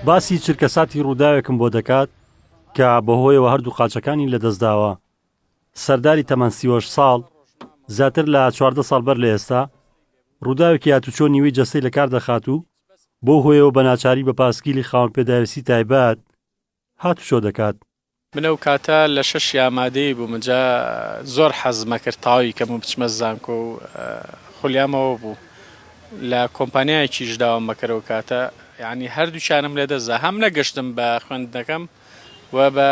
باسی چرکەساتی ڕووداوێکم بۆ دەکات کە بەهۆیەوە هەردوو قاچەکانی لەدەستداوە. سەرداری تەمەن 38 ساڵ زیاتر لە 14 ساڵ بەر لە ئێستا ڕووداوێکی هاتوچۆ نیوەی جەستەی لەکار دەخات و بەو هۆیەوە بە ناچاری بە پاسکیلی خاوەن پێداویستی تایبەت هاتوچۆ دەکات. من ئەو کاتە لە شەشی ئامادەیی بووم جا زۆر حەزم ئەکرد تەواوی کەم و بچمە زانکۆ و خولیام ئەوە بوو لە کۆمپانیایەکیش داوام ئەکرد ئەو کاتە یانی هەردووکیانم لەدەستدا هەم نەگەشتم بە خوێندنەکەم و بە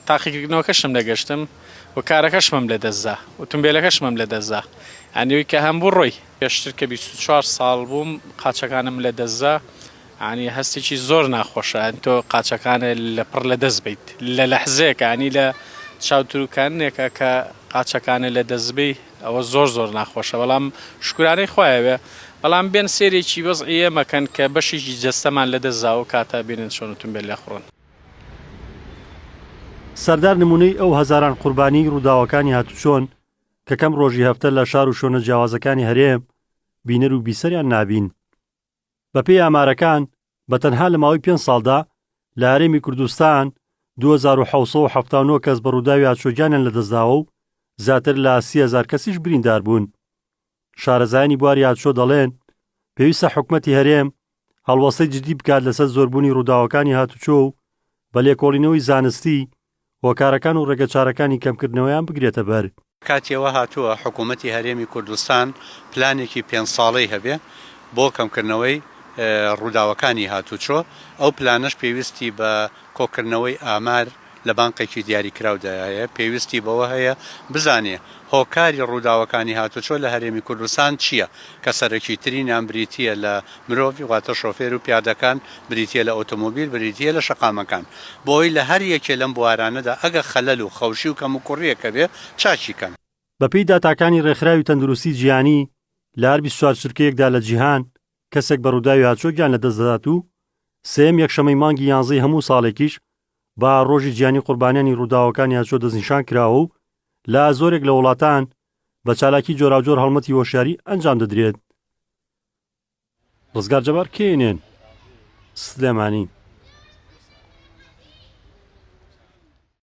تاقیکردنەوەکەشم نەگەشتم و کارەکەشمم لەدەستدا ئوتومبێلەکەشمم لەدەستدا یانی ئەوی کە هەم بوو ڕۆی. پێشتر کە 24 ساڵ بووم قاچەکانم لەدەستدا یانی هەستێکی زۆر ناخۆشە یانی تۆ قاچەکانت لە پڕ لە دەست بیت لە لەحزەیەکە ینی لە چاوتروکانێکە کە قاچەکانت لە دەست بی ئەوە زۆر زۆر ناخۆشە بەڵام شکرانەی خوایەوێ بەڵام بێن سێرێکی وەزعی ئێمەکەن کە بەشێکی جەستەمان لە دەست زاوە کاتە بینن چۆن ئوتومبێل لێخوڕن. سەردار نمونەی ئەو هەزاران قوربانیی ڕووداوەکانی هاتوچۆن کە کەم ڕۆژی هەفتە لە شار و شوێنە جیاوازەکانی هەرێم بینەر و بیسەریان نابین. بەپێی ئامارەکان بە تەنها لە ماوەی پێنج ساڵدا لە هەرێمی کوردستان 2779 کەس بە ڕووداوی هاتوچۆ گیانیان لەدەستداوە و زیاتر لە 30هزار کەسیش بریندار بوون. شارەزایانی بواری هاتوچۆ دەڵێن پێویستە حکومەتی هەرێم هەڵوەستەی جدی بکات لەسەر زۆربوونی ڕووداوەکانی هاتوچۆ و بە لێکۆڵینەوەی زانستی هۆکارەکان و ڕێگەچارەکانی کەمکردنەوەیان بگرێتە بەر. کاتی ئەوە هاتووە حکوومەتی هەرێمی کوردستان پلانێکی پێنج ساڵەی هەبێ بۆ کەمکردنەوەی ڕووداوەکانی هاتووچۆ، ئەو پلانەش پێویستی بە کۆکردنەوەی ئامار لە بانقێکی دیاریکراودا هەیە، پێویستی بەوە هەیە بزانێ هۆکاری ڕووداوەکانی هاتوچۆ لە هەرێمی کوردستان چییە، کە سەرەکیترینیان بریتییە لە مرۆڤ، واتە شۆفێر و پیادەکان، بریتییە لە ئۆتۆمۆبیل، بریتییە لە شەقامەکان. بۆ ئەوەی لە هەر یەکێ لەم بوارانەدا ئەگە خەلەل و خەوشی و کەموکوڕییەک هەبێ، چاکی کەن. بەپێی داتاکانی ڕێکخراوی تەندروستی جیهانی، لە هەر 24 چرکەیەکدا لە جیهان کەسێک بە ڕووداوی هاتوچۆ گیان لەدەست دەدات و سێیەم یەکشەمەی مانگی یانزەی هەموو ساڵێکیش بە ڕۆژی جیهانی قوربانیانی ڕووداوەکانی هاتوچۆ دەستنیشان کراوە و لە زۆرێک لە وڵاتان بە چالاکی جۆراوجۆر هەڵمەتی هۆشیاری ئەنجام دەدرێت. ڕزگار جەبار، کێنێن، سلێمانی.